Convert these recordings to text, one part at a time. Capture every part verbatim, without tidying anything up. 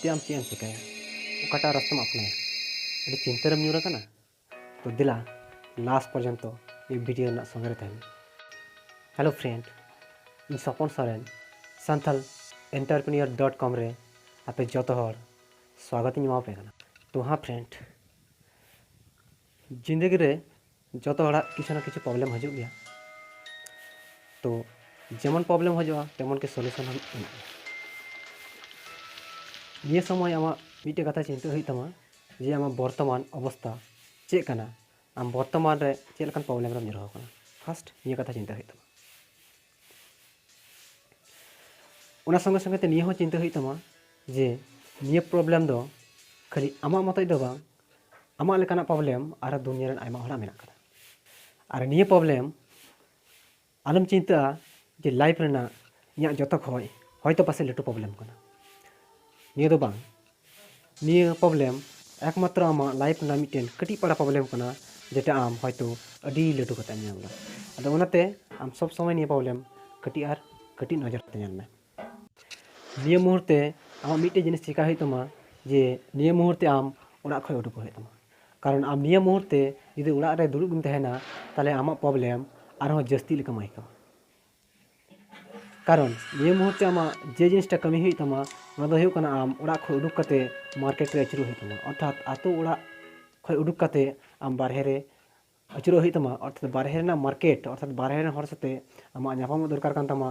ᱛᱮ ᱟᱢ ᱪᱮᱫ ᱮᱢ ᱪᱤᱠᱟᱹᱭᱟ? ᱚᱠᱟᱴᱟᱜ ᱨᱟᱥᱛᱟᱢ ᱟᱯᱱᱟᱭᱟ? ᱟᱹᱰᱤ ᱪᱤᱱᱛᱟᱹ ᱨᱮᱢ ᱧᱩᱨ ᱟᱠᱟᱱᱟ? ᱛᱚ ᱫᱮᱞᱟ, ᱞᱟᱥᱴ ᱯᱚᱨᱡᱚᱱᱛᱚ ᱱᱤᱭᱟᱹ ᱵᱷᱤᱰᱤᱭᱳ ᱨᱮᱱᱟᱜ ᱥᱚᱸᱜᱮ ᱨᱮ ᱛᱟᱦᱮᱱ ᱢᱮ᱾ ᱦᱮᱞᱳ ᱯᱷᱨᱮᱱᱰ, ᱤᱧ ᱥᱚᱯᱚᱱ ᱥᱚᱨᱮᱱ, ᱥᱟᱱᱛᱷᱟᱞ ᱮᱱᱴᱟᱨᱯᱨᱮᱱᱤᱭᱚᱨ ᱰᱚᱴ ᱠᱚᱢ ᱨᱮ ᱟᱯᱮ ᱡᱚᱛᱚ ᱦᱚᱲ ᱥᱣᱟᱜᱚᱛ ᱤᱧ ᱮᱢᱟᱯᱮ ᱠᱟᱱᱟ᱾ ᱛᱚ ᱦᱟᱸ ᱯᱷᱨᱮᱱᱰ, ᱡᱤᱱᱫᱮᱜᱤ ᱨᱮ ᱡᱚᱛᱚ ᱦᱚᱲᱟᱜ ᱠᱤᱪᱷᱩ ᱱᱟ ᱠᱤᱪᱷᱩ ᱯᱨᱚᱵᱞᱮᱢ ᱦᱤᱡᱩᱜ ᱜᱮᱭᱟ᱾ ᱛᱚ ᱡᱮᱢᱚᱱ ᱯᱨᱚᱵᱞᱮᱢ ᱦᱤᱡᱩᱜᱼᱟ, ᱛᱮᱢᱚᱱ ᱜᱮ ᱥᱚᱞᱩᱥᱚᱱ ᱦᱚᱸ ᱢᱮᱱᱟᱜᱼᱟ᱾ ᱱᱤᱭᱟᱹ ᱥᱚᱢᱚᱭ ᱟᱢᱟᱜ ᱢᱤᱫᱴᱮᱡ ᱠᱟᱛᱷᱟ ᱪᱤᱱᱛᱟᱹ ᱦᱩᱭᱩᱜ ᱛᱟᱢᱟ ᱡᱮ ᱟᱢᱟᱜ ᱵᱚᱨᱛᱚᱢᱟᱱ ᱚᱵᱚᱥᱛᱟ ᱪᱮᱫ ᱠᱟᱱᱟ, ᱟᱢ ᱵᱚᱨᱛᱚᱢᱟᱱ ᱨᱮ ᱪᱮᱫ ᱞᱮᱠᱟᱱ ᱯᱨᱚᱵᱞᱮᱢ ᱨᱮᱢ ᱧᱩᱨᱦᱟᱹ ᱟᱠᱟᱱᱟ᱾ ᱯᱷᱟᱥᱴ ᱱᱤᱭᱟᱹ ᱠᱟᱛᱷᱟ ᱪᱤᱱᱛᱟᱹ ᱦᱩᱭᱩᱜ ᱛᱟᱢᱟ᱾ ᱚᱱᱟ ᱥᱚᱸᱜᱮ ᱥᱚᱸᱜᱮ ᱛᱮ ᱱᱤᱭᱟᱹ ᱦᱚᱸ ᱪᱤᱱᱛᱟᱹ ᱦᱩᱭᱩᱜ ᱛᱟᱢᱟ ᱡᱮ ᱱᱤᱭᱟᱹ ᱯᱨᱚᱵᱞᱮᱢ ᱫᱚ ᱠᱷᱟᱹᱞᱤ ᱟᱢᱟᱜ ᱢᱚᱛᱚᱡ ᱫᱚ ᱵᱟᱝ, ᱟᱢᱟᱜ ᱞᱮᱠᱟᱱᱟᱜ ᱯᱨᱚᱵᱞᱮᱢ ᱟᱨᱦᱚᱸ ᱫᱩᱱᱤᱭᱟᱹ ᱨᱮᱱ ᱟᱭᱢᱟ ᱦᱚᱲᱟᱜ ᱢᱮᱱᱟᱜ ᱠᱟᱫᱟ᱾ ᱟᱨ ᱱᱤᱭᱟᱹ ᱯᱨᱚᱵᱞᱮᱢ ᱟᱞᱚᱢ ᱪᱤᱱᱛᱟᱹᱜᱼᱟ ᱡᱮ ᱞᱟᱭᱤᱯᱷ ᱨᱮᱱᱟᱜ ᱤᱧᱟᱹᱜ ᱡᱚᱛᱚ ᱠᱷᱚᱡ ᱦᱚᱭᱛᱳ ᱯᱟᱥᱮᱡ ᱞᱟᱹᱴᱩ ᱯᱨᱚᱵᱞᱮᱢ ᱠᱟᱱᱟ᱾ ᱱᱤᱭᱟᱹ ᱫᱚ ᱵᱟᱝ, ᱱᱤᱭᱟᱹ ᱯᱨᱚᱵᱞᱮᱢ ᱮᱠᱢᱟᱛᱨᱚ ᱟᱢᱟᱜ ᱞᱟᱭᱤᱯᱷ ᱨᱮᱱᱟᱜ ᱢᱤᱫᱴᱮᱱ ᱠᱟᱹᱴᱤᱡ ᱯᱟᱲᱟ ᱯᱨᱚᱵᱞᱮᱢ ᱠᱟᱱᱟ, ᱡᱮᱴᱟ ᱟᱢ ᱦᱚᱭᱛᱳ ᱟᱹᱰᱤ ᱞᱟᱹᱴᱩ ᱠᱟᱛᱮᱢ ᱧᱮᱞ ᱮᱫᱟ᱾ ᱟᱫᱚ ᱚᱱᱟᱛᱮ ᱟᱢ ᱥᱚᱵᱽ ᱥᱚᱢᱚᱭ ᱱᱤᱭᱟᱹ ᱯᱨᱚᱵᱞᱮᱢ ᱠᱟᱹᱴᱤᱡ ᱟᱨ ᱠᱟᱹᱴᱤᱡ ᱱᱚᱡᱚᱨ ᱛᱮ ᱧᱮᱞ ᱢᱮ᱾ ᱱᱤᱭᱟᱹ ᱢᱩᱦᱩᱨᱛᱮ ᱟᱢᱟᱜ ᱢᱤᱫᱴᱮᱡ ᱡᱤᱱᱤᱥ ᱪᱮᱠᱟ ᱦᱩᱭᱩᱜ ᱛᱟᱢᱟ ᱡᱮ ᱱᱤᱭᱟᱹ ᱢᱩᱦᱩᱨᱛᱮ ᱟᱢ ᱚᱲᱟᱜ ᱠᱷᱚᱡ ᱩᱰᱩᱠᱚᱜ ᱦᱩᱭᱩᱜ ᱛᱟᱢᱟ᱾ ᱠᱟᱨᱚᱱ ᱟᱢ ᱱᱤᱭᱟᱹ ᱢᱩᱦᱩᱨᱛᱮ ᱡᱩᱫᱤ ᱚᱲᱟᱜ ᱨᱮ ᱫᱩᱲᱩᱵ ᱮᱢ ᱛᱟᱦᱮᱱᱟ, ᱛᱟᱦᱞᱮ ᱟᱢᱟᱜ ᱯᱨᱚᱵᱞᱮᱢ ᱟᱨᱦᱚᱸ ᱡᱟᱹᱥᱛᱤ ᱞᱮᱠᱟᱢ ᱟᱹᱭᱠᱟᱹᱣᱟ᱾ ᱠᱟᱨᱚᱱ ᱱᱤᱭᱟᱹ ᱢᱩᱦᱩᱨᱛᱮ ᱟᱢᱟᱜ ᱡᱮ ᱡᱤᱱᱤᱥᱴᱟ ᱠᱟᱹᱢᱤ ᱦᱩᱭᱩᱜ ᱛᱟᱢᱟ, ᱚᱱᱟ ᱫᱚ ᱦᱩᱭᱩᱜ ᱠᱟᱱᱟ ᱟᱢ ᱚᱲᱟᱜ ᱠᱷᱚᱡ ᱩᱰᱩᱠ ᱠᱟᱛᱮ ᱢᱟᱨᱠᱮᱴ ᱨᱮ ᱟᱹᱪᱩᱨᱚᱜ ᱦᱩᱭᱩᱜ ᱛᱟᱢᱟ᱾ ᱚᱨᱛᱷᱟᱛ ᱟᱛᱳ ᱚᱲᱟᱜ ᱠᱷᱚᱡ ᱩᱰᱩᱠ ᱠᱟᱛᱮ ᱟᱢ ᱵᱟᱨᱦᱮ ᱨᱮ ᱟᱹᱪᱩᱨᱚᱜ ᱦᱩᱭᱩᱜ ᱛᱟᱢᱟ᱾ ᱚᱨᱛᱷᱟᱛ ᱵᱟᱨᱦᱮ ᱨᱮᱱᱟᱜ ᱢᱟᱨᱠᱮᱴ, ᱚᱨᱛᱷᱟᱛ ᱵᱟᱨᱦᱮ ᱨᱮᱱ ᱦᱚᱲ ᱥᱟᱛᱮ ᱟᱢᱟᱜ ᱧᱟᱯᱟᱢᱚᱜ ᱫᱚᱨᱠᱟᱨ ᱠᱟᱱ ᱛᱟᱢᱟ᱾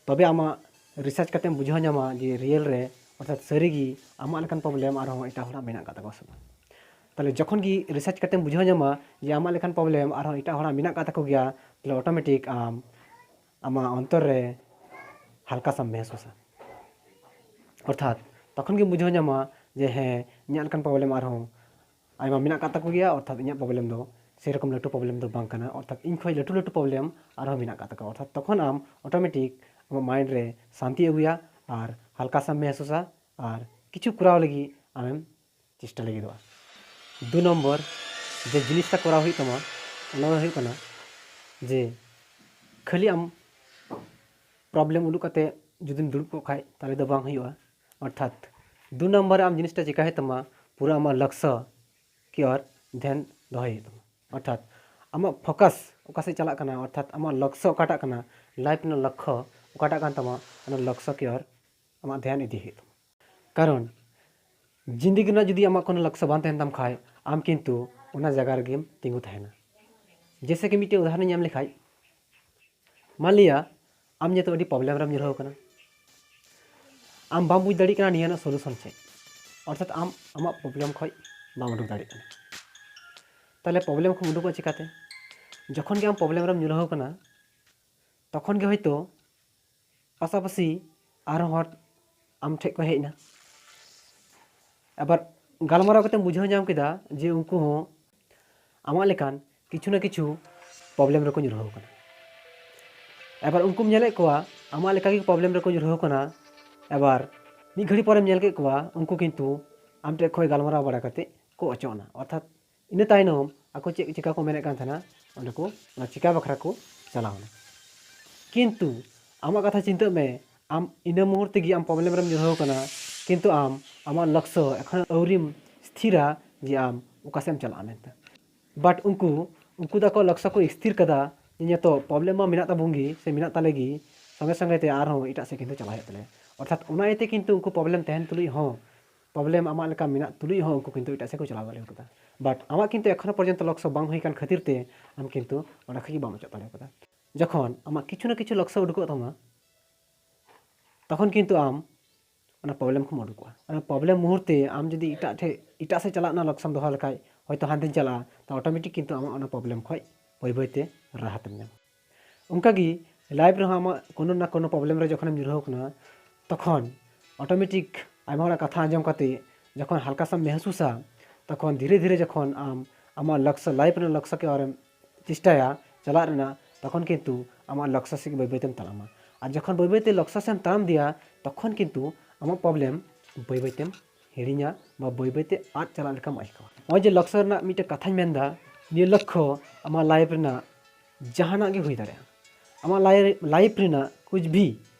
ᱛᱚᱵᱮ ᱟᱢᱟᱜ ᱨᱤᱥᱟᱨᱪ ᱠᱟᱛᱮᱢ ᱵᱩᱡᱷᱟᱹᱣ ᱧᱟᱢᱟ ᱡᱮ ᱨᱤᱭᱮᱞ ᱨᱮ, ᱚᱨᱛᱷᱟᱛ ᱥᱟᱹᱨᱤᱜᱮ ᱟᱢᱟᱜ ᱞᱮᱠᱟᱱ ᱯᱨᱚᱵᱞᱮᱢ ᱟᱨᱦᱚᱸ ᱮᱴᱟᱜ ᱦᱚᱲᱟᱜ ᱢᱮᱱᱟᱜ ᱟᱠᱟᱫ ᱛᱟᱠᱚᱣᱟ ᱥᱮ ᱵᱟᱝ᱾ ᱛᱟᱦᱞᱮ ᱡᱚᱠᱷᱚᱱ ᱜᱮ ᱨᱤᱥᱟᱨᱪ ᱠᱟᱛᱮᱢ ᱵᱩᱡᱷᱟᱹᱣ ᱧᱟᱢᱟ ᱡᱮ ᱟᱢᱟᱜ ᱞᱮᱠᱟᱱ ᱯᱨᱚᱵᱞᱮᱢ ᱟᱨᱦᱚᱸ ᱮᱴᱟᱜ ᱦᱚᱲᱟᱜ ᱢᱮᱱᱟᱜ ᱟᱠᱟᱫ ᱛᱟᱠᱚ ᱜᱮᱭᱟ, ᱛᱟᱦᱞᱮ ᱚᱴᱳᱢᱮᱴᱤᱠ ᱟᱢ ᱟᱢᱟᱜ ᱚᱱᱛᱚᱨ ᱨᱮ ᱦᱟᱞᱠᱟ ᱥᱟᱢ ᱢᱮᱦᱥᱩᱥᱟ᱾ ᱚᱨᱛᱷᱟᱛ ᱛᱚᱠᱷᱚᱱ ᱜᱮᱢ ᱵᱩᱡᱷᱟᱹᱣ ᱧᱟᱢᱟ ᱡᱮ ᱦᱮᱸ, ᱤᱧᱟᱹᱜ ᱞᱮᱠᱟᱱ ᱯᱨᱚᱵᱞᱮᱢ ᱟᱨᱦᱚᱸ ᱟᱭᱢᱟ ᱢᱮᱱᱟᱜ ᱟᱠᱟᱫ ᱛᱟᱠᱚ ᱜᱮᱭᱟ᱾ ᱚᱨᱛᱷᱟᱛ ᱤᱧᱟᱹᱜ ᱯᱨᱚᱵᱞᱮᱢ ᱫᱚ ᱥᱮᱨᱚᱠᱚᱢ ᱞᱟᱹᱴᱩ ᱯᱨᱚᱵᱞᱮᱢ ᱫᱚ ᱵᱟᱝ ᱠᱟᱱᱟ᱾ ᱚᱨᱛᱷᱟᱛ ᱤᱧ ᱠᱷᱚᱡ ᱞᱟᱹᱴᱩ ᱞᱟᱹᱴᱩ ᱯᱨᱚᱵᱞᱮᱢ ᱟᱨᱦᱚᱸ ᱢᱮᱱᱟᱜ ᱟᱠᱟᱫ ᱛᱟᱠᱚᱣᱟ᱾ ᱚᱨᱛᱷᱟᱛ ᱛᱚᱠᱷᱚᱱ ᱟᱢ ᱚᱴᱳᱢᱮᱴᱤᱠ ᱟᱢᱟᱜ ᱢᱟᱭᱤᱱᱰ ᱨᱮ ᱥᱟᱱᱛᱤ ᱟᱹᱜᱩᱭᱟ ᱟᱨ ᱦᱟᱞᱠᱟ ᱥᱟᱢ ᱢᱮᱦᱥᱩᱥᱟ ᱟᱨ ᱠᱤᱪᱷᱩ ᱠᱚᱨᱟᱣ ᱞᱟᱹᱜᱤᱫ ᱟᱢᱮᱢ ᱪᱮᱥᱴᱟ ᱞᱟᱹᱜᱤᱫᱚᱜᱼᱟ᱾ ᱫᱩ ᱱᱚᱢᱵᱚᱨ, ᱡᱮ ᱡᱤᱱᱤᱥᱴᱟ ᱠᱚᱨᱟᱣ ᱦᱩᱭᱩᱜ ᱛᱟᱢᱟ, ᱚᱱᱟ ᱫᱚ ᱦᱩᱭᱩᱜ ᱠᱟᱱᱟ ᱡᱮ ᱠᱷᱟᱹᱞᱤ ᱟᱢ ᱯᱨᱚᱵᱞᱮᱢ ᱩᱰᱩᱠ ᱠᱟᱛᱮ ᱡᱩᱫᱤᱢ ᱫᱩᱲᱩᱵ ᱠᱚᱜ ᱠᱷᱟᱡ, ᱛᱟᱦᱞᱮ ᱫᱚ ᱵᱟᱝ ᱦᱩᱭᱩᱜᱼᱟ᱾ ᱚᱨᱛᱷᱟᱛ ᱫᱩ ᱱᱟᱢᱵᱟᱨ ᱨᱮ ᱟᱢ ᱡᱤᱱᱤᱥᱴᱟ ᱪᱮᱠᱟ ᱦᱩᱭᱩᱜ ᱛᱟᱢᱟ, ᱯᱩᱨᱟᱹ ᱟᱢᱟᱜ ᱞᱚᱠᱥᱚ ᱠᱤ ᱚᱨ ᱫᱷᱮᱭᱟᱱ ᱫᱚᱦᱚᱭ ᱦᱩᱭᱩᱜ ᱛᱟᱢᱟ᱾ ᱚᱨᱛᱷᱟᱛ ᱟᱢᱟᱜ ᱯᱷᱳᱠᱟᱥ ᱚᱠᱟ ᱥᱮᱫ ᱪᱟᱞᱟᱜ ᱠᱟᱱᱟ, ᱚᱨᱛᱷᱟᱛ ᱟᱢᱟᱜ ᱞᱚᱠᱥᱚ ᱚᱠᱟᱴᱟᱜ ᱠᱟᱱᱟ, ᱞᱟᱭᱤᱯᱷ ᱨᱮᱱᱟᱜ ᱞᱚᱠᱠᱷᱚ ᱚᱠᱟᱴᱟᱜ ᱠᱟᱱ ᱛᱟᱢᱟ, ᱚᱱᱟ ᱞᱚᱠᱥᱚ ᱠᱤ ᱚᱨ ᱟᱢᱟᱜ ᱫᱷᱮᱭᱟᱱ ᱤᱫᱤ ᱦᱩᱭᱩᱜ ᱛᱟᱢᱟ᱾ ᱠᱟᱨᱚᱱ ᱡᱤᱱᱫᱮᱜᱤ ᱨᱮᱱᱟᱜ ᱡᱩᱫᱤ ᱟᱢᱟᱜ ᱠᱳᱱᱳ ᱞᱚᱠᱥᱚ ᱵᱟᱝ ᱛᱟᱦᱮᱱ ᱛᱟᱢ ᱠᱷᱟᱡ, ᱟᱢ ᱠᱤᱱᱛᱩ ᱚᱱᱟ ᱡᱟᱭᱜᱟ ᱨᱮᱜᱮᱢ ᱛᱤᱸᱜᱩ ᱛᱟᱦᱮᱱᱟ᱾ ᱡᱮᱭᱥᱮ ᱠᱤ ᱢᱤᱫᱴᱮᱱ ᱩᱫᱟᱦᱚᱨᱚᱱ ᱧᱟᱢ ᱞᱮᱠᱷᱟᱡ, ᱢᱟᱱ ᱞᱤᱭᱟ ᱟᱢ ᱱᱤᱛᱚᱜ ᱟᱹᱰᱤ ᱯᱨᱚᱵᱞᱮᱢ ᱨᱮᱢ ᱧᱩᱨᱦᱟᱹᱣ ᱠᱟᱱᱟ, ᱟᱢ ᱵᱟᱢ ᱵᱩᱡᱽ ᱫᱟᱲᱮᱭᱟᱜ ᱠᱟᱱᱟ ᱱᱤᱭᱟᱹ ᱨᱮᱱᱟᱜ ᱥᱚᱞᱩᱥᱚᱱ ᱪᱮᱫ, ᱚᱨᱛᱷᱟᱛ ᱟᱢ ᱟᱢᱟᱜ ᱯᱨᱚᱵᱞᱮᱢ ᱠᱷᱚᱡ ᱵᱟᱢ ᱩᱰᱩᱠ ᱫᱟᱲᱮᱭᱟᱜ ᱠᱟᱱᱟ᱾ ᱛᱟᱦᱚᱞᱮ ᱯᱨᱚᱵᱞᱮᱢ ᱠᱷᱚᱱ ᱩᱰᱩᱠᱚᱜ ᱪᱤᱠᱟᱛᱮ? ᱡᱚᱠᱷᱚᱱ ᱜᱮ ᱟᱢ ᱯᱨᱚᱵᱞᱮᱢ ᱨᱮᱢ ᱧᱩᱨᱦᱟᱹᱣ ᱠᱟᱱᱟ, ᱛᱚᱠᱷᱚᱱ ᱜᱮ ᱦᱚᱭᱛᱳ ᱯᱟᱥᱟᱯᱟᱥᱤ ᱟᱨᱦᱚᱸ ᱦᱚᱲ ᱟᱢ ᱴᱷᱮᱡ ᱠᱚ ᱦᱮᱡ ᱮᱱᱟ᱾ ᱟᱵᱟᱨ ᱜᱟᱞᱢᱟᱨᱟᱣ ᱠᱟᱛᱮᱢ ᱵᱩᱡᱷᱟᱹᱣ ᱧᱟᱢ ᱠᱮᱫᱟ ᱡᱮ ᱩᱱᱠᱩ ᱦᱚᱸ ᱟᱢᱟᱜ ᱞᱮᱠᱟᱱ ᱠᱤᱪᱷᱩ ᱱᱟ ᱠᱤᱪᱷᱩ ᱯᱨᱚᱵᱞᱮᱢ ᱨᱮᱠᱚ ᱧᱩᱨᱦᱟᱹᱣ ᱠᱟᱱᱟ᱾ ᱟᱵᱟᱨ ᱩᱱᱠᱩᱢ ᱧᱮᱞᱮᱫ ᱠᱚᱣᱟ ᱟᱢᱟᱜ ᱞᱮᱠᱟᱜᱮ ᱯᱨᱚᱵᱞᱮᱢ ᱨᱮᱠᱚ ᱧᱩᱨᱦᱟᱹᱣ ᱠᱟᱱᱟ᱾ ᱟᱵᱟᱨ ᱢᱤᱫ ᱜᱷᱟᱹᱲᱤ ᱯᱚᱨᱮᱢ ᱧᱮᱞ ᱠᱮᱫ ᱠᱚᱣᱟ ᱩᱱᱠᱩ ᱠᱤᱱᱛᱩ ᱟᱢ ᱴᱷᱮᱡ ᱠᱷᱚᱡ ᱜᱟᱞᱢᱟᱨᱟᱣ ᱵᱟᱲᱟ ᱠᱟᱛᱮ ᱠᱚ ᱚᱪᱚᱜ ᱮᱱᱟ, ᱚᱨᱛᱷᱟᱛ ᱤᱱᱟᱹ ᱛᱟᱭᱱᱚᱢ ᱟᱠᱚ ᱪᱮᱫ ᱪᱤᱠᱟ ᱠᱚ ᱢᱮᱱᱮᱫ ᱠᱟᱱ ᱛᱟᱦᱮᱱᱟ, ᱚᱸᱰᱮ ᱠᱚ ᱚᱱᱟ ᱪᱤᱠᱟ ᱵᱟᱠᱷᱨᱟ ᱠᱚ ᱪᱟᱞᱟᱣ ᱮᱱᱟ᱾ ᱠᱤᱱᱛᱩ ᱟᱢᱟᱜ ᱠᱟᱛᱷᱟ ᱪᱤᱱᱛᱟᱹᱜ ᱢᱮ, ᱟᱢ ᱤᱱᱟᱹ ᱢᱩᱦᱩᱨᱛᱮ ᱜᱮ ᱟᱢ ᱯᱨᱚᱵᱞᱮᱢ ᱨᱮᱢ ᱧᱩᱨᱦᱟᱹᱣ ᱠᱟᱱᱟ, ᱠᱤᱱᱛᱩ ᱟᱢ ᱟᱢᱟᱜ ᱞᱚᱠᱥᱚ ᱮᱠᱷᱚᱱ ᱟᱹᱣᱨᱤᱢ ᱛᱷᱤᱨᱟ ᱡᱮ ᱟᱢ ᱚᱠᱟ ᱥᱮᱫ ᱮᱢ ᱪᱟᱞᱟᱜᱼᱟ ᱢᱮᱱᱛᱮ᱾ ᱵᱟᱴ ᱩᱱᱠᱩ, ᱩᱱᱠᱩ ᱫᱚ ᱟᱠᱚᱣᱟᱜ ᱞᱚᱠᱥᱚ ᱠᱚ ᱥᱛᱷᱤᱨ ᱠᱟᱫᱟ ᱡᱮ ᱱᱤᱛᱚᱜ ᱯᱨᱚᱵᱞᱮᱢ ᱢᱟ ᱢᱮᱱᱟᱜ ᱛᱟᱵᱚᱱ ᱜᱮ ᱥᱮ ᱢᱮᱱᱟᱜ ᱛᱟᱞᱮ ᱜᱮ, ᱥᱚᱸᱜᱮ ᱥᱚᱸᱜᱮ ᱛᱮ ᱟᱨᱦᱚᱸ ᱮᱴᱟᱜ ᱥᱮᱫ ᱠᱤᱱᱛᱩ ᱪᱟᱞᱟᱜ ᱦᱩᱭᱩᱜ ᱛᱟᱞᱮᱭᱟ᱾ ᱚᱨᱛᱷᱟᱛ ᱚᱱᱟ ᱤᱭᱟᱹᱛᱮ ᱠᱤᱱᱛᱩ ᱩᱱᱠᱩ ᱯᱨᱚᱵᱞᱮᱢ ᱛᱟᱦᱮᱱ ᱛᱩᱞᱩᱡ ᱦᱚᱸ, ᱯᱨᱚᱵᱞᱮᱢ ᱟᱢᱟᱜ ᱞᱮᱠᱟ ᱢᱮᱱᱟᱜ ᱛᱩᱞᱩᱡ ᱦᱚᱸ ᱩᱱᱠᱩ ᱠᱤᱱᱛᱩ ᱮᱴᱟᱜ ᱥᱮᱫ ᱠᱚ ᱪᱟᱞᱟᱣ ᱫᱟᱲᱮ ᱠᱟᱫᱟ᱾ ᱵᱟᱴ ᱟᱢᱟᱜ ᱠᱤᱱᱛᱩ ᱮᱠᱷᱚᱱᱳ ᱯᱚᱨᱡᱚᱱᱛᱚ ᱞᱚᱠᱥᱚ ᱵᱟᱝ ᱦᱩᱭ ᱠᱟᱱ ᱠᱷᱟᱹᱛᱤᱨ ᱛᱮ ᱟᱢ ᱠᱤᱱᱛᱩ ᱚᱸᱰᱮ ᱠᱷᱚᱡ ᱜᱮ ᱵᱟᱢ ᱚᱪᱚᱜ ᱫᱟᱲᱮ ᱠᱟᱫᱟ᱾ ᱡᱚᱠᱷᱚᱱ ᱟᱢᱟᱜ ᱠᱤᱪᱷᱩ ᱱᱟ ᱠᱤᱪᱷᱩ ᱞᱚᱠᱥᱚ ᱩᱰᱩᱠᱚᱜ ᱛᱟᱢᱟ, ᱛᱚᱠᱷᱚᱱ ᱠᱤᱱᱛᱩ ᱟᱢ ᱚᱱᱟ ᱯᱨᱚᱵᱞᱮᱢ ᱠᱷᱚᱱ ᱩᱰᱩᱠᱚᱜᱼᱟ᱾ ᱚᱱᱟ ᱯᱨᱚᱵᱞᱮᱢ ᱢᱩᱦᱩᱨᱛᱮ ᱟᱢ ᱡᱩᱫᱤ ᱮᱴᱟᱜ ᱴᱷᱮᱡ, ᱮᱴᱟᱜ ᱥᱮᱫ ᱪᱟᱞᱟᱜ ᱨᱮᱱᱟᱜ ᱞᱚᱠᱥᱚᱢ ᱫᱚᱦᱚ ᱞᱮᱠᱷᱟᱡ, ᱦᱚᱭᱛᱳ ᱦᱟᱱᱛᱮᱧ ᱪᱟᱞᱟᱜᱼᱟ, ᱛᱚ ᱚᱴᱳᱢᱮᱴᱤᱠ ᱠᱤᱱᱛᱩ ᱟᱢᱟᱜ ᱚᱱᱟ ᱯᱨᱚᱵᱞᱮᱢ ᱠᱷᱚᱡ ᱵᱟᱹᱭ ᱵᱟᱹᱭᱛᱮ ᱨᱟᱦᱟᱛᱮᱢ ᱧᱟᱢᱟ᱾ ᱚᱱᱠᱟᱜᱮ ᱞᱟᱭᱤᱯᱷ ᱨᱮᱦᱚᱸ ᱟᱢᱟᱜ ᱠᱳᱱᱳ ᱱᱟ ᱠᱳᱱᱳ ᱯᱨᱚᱵᱞᱮᱢ ᱨᱮ ᱡᱚᱠᱷᱚᱱᱮᱢ ᱧᱩᱨᱦᱟᱹᱣ ᱠᱟᱱᱟ, ᱛᱚᱠᱷᱚᱱ ᱚᱴᱳᱢᱮᱴᱤᱠ ᱟᱭᱢᱟ ᱦᱚᱲᱟᱜ ᱠᱟᱛᱷᱟ ᱟᱸᱡᱚᱢ ᱠᱟᱛᱮ ᱡᱚᱠᱷᱚᱱ ᱦᱟᱞᱠᱟ ᱥᱟᱢ ᱢᱮᱦᱥᱩᱥᱟ, ᱛᱚᱠᱷᱚᱱ ᱫᱷᱤᱨᱮ ᱫᱷᱤᱨᱮ ᱡᱚᱠᱷᱚᱱ ᱟᱢ ᱟᱢᱟᱜ ᱞᱚᱠᱥᱚ, ᱞᱟᱭᱤᱯᱷ ᱨᱮᱱᱟᱜ ᱞᱚᱠᱥᱚ ᱠᱮ ᱟᱨᱮᱢ ᱪᱮᱥᱴᱟᱭᱟ ᱪᱟᱞᱟᱜ ᱨᱮᱱᱟᱜ, ᱛᱚᱠᱷᱚᱱ ᱠᱤᱱᱛᱩ ᱟᱢᱟᱜ ᱞᱚᱠᱥᱚ ᱥᱮᱫ ᱜᱮ ᱵᱟᱹᱭ ᱵᱟᱹᱭ ᱛᱮᱢ ᱛᱟᱲᱟᱢᱟ᱾ ᱟᱨ ᱡᱚᱠᱷᱚᱱ ᱵᱟᱹᱭ ᱵᱟᱹᱭ ᱛᱮ ᱞᱚᱠᱥᱚ ᱥᱮᱫ ᱮᱢ ᱛᱟᱲᱟᱢ ᱤᱫᱤᱭᱟ, ᱛᱚᱠᱷᱚᱱ ᱠᱤᱱᱛᱩ ᱟᱢᱟᱜ ᱯᱨᱚᱵᱞᱮᱢ ᱵᱟᱹᱭ ᱵᱟᱹᱭ ᱛᱮᱢ ᱦᱤᱲᱤᱧᱟ ᱵᱟ ᱵᱟᱹᱭ ᱵᱟᱹᱭ ᱛᱮ ᱟᱫ ᱪᱟᱞᱟᱜ ᱞᱮᱠᱟᱢ ᱟᱹᱭᱠᱟᱹᱣᱟ᱾ ᱱᱚᱜᱼᱚᱭ ᱡᱮ ᱞᱚᱠᱥᱚ ᱨᱮᱱᱟᱜ ᱢᱤᱫᱴᱮᱱ ᱠᱟᱛᱷᱟᱧ ᱢᱮᱱᱫᱟ, ᱱᱤᱭᱟᱹ ᱞᱚᱠᱠᱷᱚ ᱟᱢᱟᱜ ᱞᱟᱭᱤᱯᱷ ᱨᱮᱱᱟᱜ ᱡᱟᱦᱟᱱᱟᱜ ᱜᱮ ᱦᱩᱭ ᱫᱟᱲᱮᱭᱟᱜᱼᱟ᱾ ᱟᱢᱟᱜ ᱞᱟᱭ-, ᱞᱟᱭᱤᱯᱷ ᱨᱮᱱᱟᱜ ᱠᱩᱪ ᱵᱷᱤ,